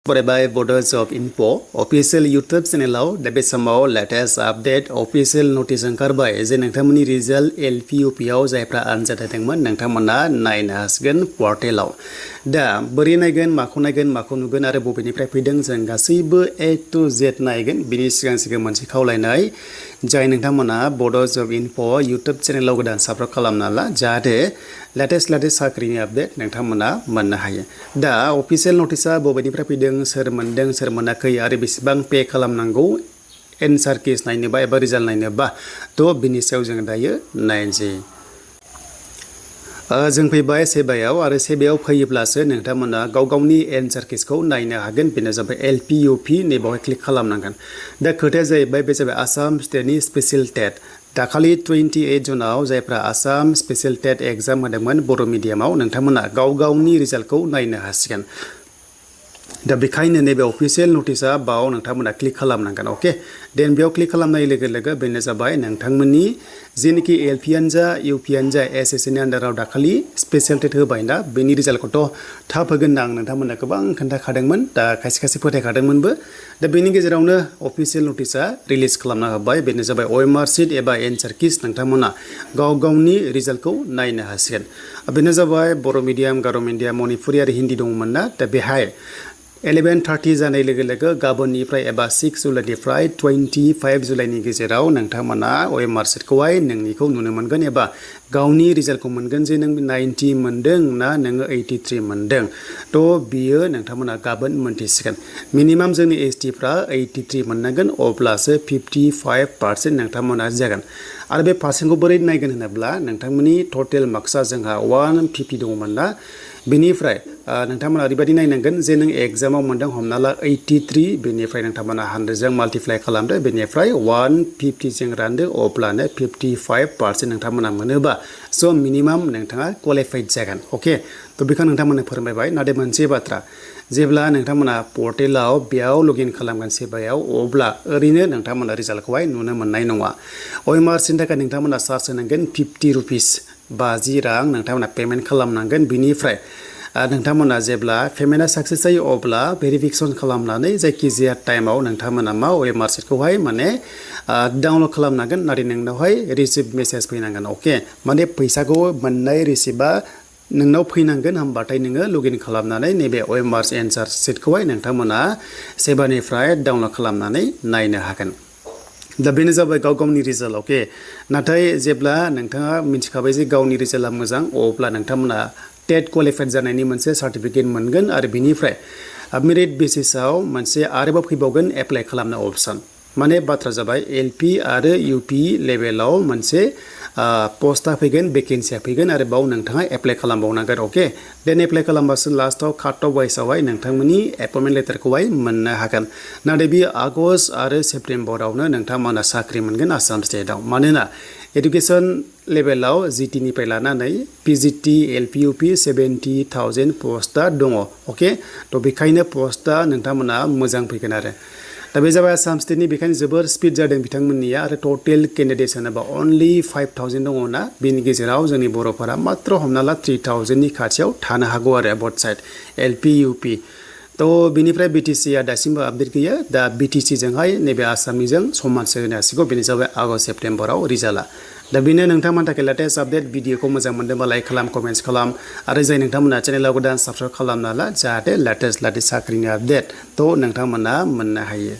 By Bodo Job Info official YouTube channel दा बे समाव latest update official notice ओंखारबाय जे नोंथांमोननि result LPUP आव जायफ्रा आनजाद होदोंमोन नोंथांमोना नायनो हासिगोन पर्टेलाव दा बोरै नायगोन माखौ नुगोन आरो बबेनिफ्राय फैदों जों गासैबो A to Z नायगोन बिनि सिगां मोनसे खावलायनाय जाय नोंथांमोना Bodo Job Info YouTube चेनेलाव गोदान साबस्क्राइब खालामना ला जाहाथे latest साख्रिनि आपडेट नोंथांमोना मोननो हायो दा official noticeआ बबेनिफ्राय फैदों सोर मोनदों सोर मोनाखै आरो बेसेबां पे खालामनांगौ एन्सार किस नायनोबा एबा रिजाल्ट नायनोबा थ' बिनि सायाव जों दायो नायनोसै जों फैबाय सेबायाव आरो सेबायाव फैयोब्लासो नोंथांमोना गावनि एन्सार किसखौ नायनो हागोन बेनो जाबाय LPUP नैबावहाय क्लिक खालामनांगोन दा खोथाया जाहैबाय बे जाबाय आसाम स्टेटनि स्पेसियेल टेट दाखालि 28 जुनाव जायफ्रा आसाम स्पेसियेल टेट एग्जाम होदोंमोन बर' मिडियामाव नोंथांमोना गावनि रिजाल्टखौ नायनो हासिगोन दा बेखायनो नैबे अफिसियेल नटिसआ बाव नोंथांमोना क्लिक खालामनांगोन अके देन बेयाव क्लिक खालामनाय लोगो बेनो जाबाय नोंथांमोननि जेनिखि एलपिआनो जा इउपिआनो जा एसएससिनि आन्दाराव दाखालि स्पेसियेल टेट होबायना बेनि रिजाल्टखौथ' थाब होगोन आं नोंथांमोना गोबां खोन्थाखादोंमोन दा खायसे फोथायखादोंमोनबो दा बेनि गेजेरावनो अफिसियेल नटिसआ रिलिज खालामना होबाय बेनो जाबाय OMR शीट एबा एन्सार किस नोंथांमोना गावनि रिजाल्टखौ नायनो हासिगोन बेनो जाबाय बर' मिडियाम गार' मिडियाम मणिपुरि आरो हिन्दी दंमोन ना दा बेहाय 11:30 जानाय लोगो गाबोननिफ्राय एबा 6 जुलाइनिफ्राय 25 जुलाइनि गेजेराव नोंथांमोना OMR शीटखौहाय नोंनिखौ नुनो मोनगोन एबा गावनि रिजाल्टखौ मोनगोन जे नों 90 मोनदों ना नोङो 83 मोनदों थ' बियो नोंथांमोना गाबोन मोनथिसिगोन मिनिमाम जोंनि STफ्रा 83 मोननांगोन अब्लासो 55% नोंथांमोना जागोन आरो बे पार्सेन्टखौ बोरै नायगोन होनोब्ला नोंथांमोननि टटेल मार्क्सआ जोंहा 150 दङमोन ना बेनिफ्राय नोंथांमोना ओरैबायदि नायनांगोन जे नों एग्जामाव मोनदों हमना ला 83 बेनिफ्राय नोंथांमोना 100 जों माल्टिप्लाइ खालामदो बेनिफ्राय 150 जों रानदो अब्लानो 55% नोंथांमोना मोनोबा स' मिनिमाम नोंथाङा क्वालिफाइड जागोन अके थ' बेखौ नोंथांमोननो फोरमायबाय नाथाय मोनसे बाथ्रा जेब्ला नोंथांमोना पर्टेलाव बेयाव लगइन खालामगोन सेबायाव अब्ला ओरैनो नोंथांमोना रिजाल्टखौहाय नुनो मोननाय नङा OMR शीटनि थाखाय नोंथांमोना चार्ज होनांगोन 50 रुपिस 50 रां नोंथांमोना पेमेन्ट खालामनांगोन बिनिफ्राय नोंथांमोना जेब्ला पेमेन्टआ साक्सेस जायो अब्ला भेरिफिकेसन खालामनानै जायखिजाया टाइमाव नोंथांमोना OMR शीटखौहाय माने डाउनलड खालामनांगोन नाथाय नोंनावहाय रिसिभ मेसेज फैनांगोन अके माने फैसाखौ मोननाय रिसिभआ नोंनाव फैनांगोन होमबाथाय नोङो लगइन खालामनानै नैबे OMR एन्सार शीटखौहाय नोंथांमोना सेबानिफ्राय डाउनलड खालामनानै नायनो हागोन दा बेनो जाबाय गावनि रिजाल्ट अके नाथाय जेब्ला नोंथाङा मिथिखाबाय जे गावनि रिजाल्टआ मोजां अब्ला नोंथांमोना टेट क्वालिफाइड जानायनि मोनसे सार्टिफिकेट मोनगोन आरो बिनिफ्राय मेरिट बेसिसाव मोनसे आरोबाव फैबावगोन एप्लाइ खालामनो अपसन माने बाथ्रा जाबाय LP आरो UP लेभेलाव मोनसे पस्टआ फैगोन भेकेन्सिया फैगोन आरो बाव नोंथाङा एप्लाइ खालामबावनांगोन अके देन एप्लाइ खालामबासो लास्टआव काट अफ वाइसआवहाय नोंथांमोननि एपइन्टमेन्ट लेटारखौहाय मोननो हागोन नाथाय बे आगस्ट आरो सेप्तेम्बरावनो नोंथांमोना साख्रि मोनगोन आसाम स्टेटआव मानोना एडुकेसन लेभेलाव GTनिफ्राय लानानै PGT LPUP 70,000 पस्टआ दङ अके थ' बेखायनो पस्टआ नोंथांमोना मोजां फैगोन आरो दा बे जाबाय आसाम स्टेटनि बेखायनो जोबोर स्पिड जादों बिथांमोननिया आरो टटेल केन्डिडेट्स होनोबा अनलि 5,000 दङ ना बेनि गेजेराव जोंनि बर'फोरा मात्र हमना ला 3,000नि खाथियाव थानो हागौ आरो बथ साइड LP UP थ' बिनिफ्राय BTCआ दासिमबो आपडेट गैया दा BTCजोंहाय नैबे आसामनिजों समानसो होनो हासिगौ बेनो जाबाय आगस्ट सेप्तेम्बराव रिजाल्टआ दा बेनो नोंथांमोननि थाखाय लेटेस्ट आपडेट भिडिअखौ मोजां मोनदोंबा लाइक खालाम कमेन्ट्स खालाम आरो जाय नोंथांमोना चेनेलाव गोदान साबस्क्राइब खालामना ला जाहाथे लेटेस्ट साख्रिनि आपडेट थ' नोंथांमोना मोननो हायो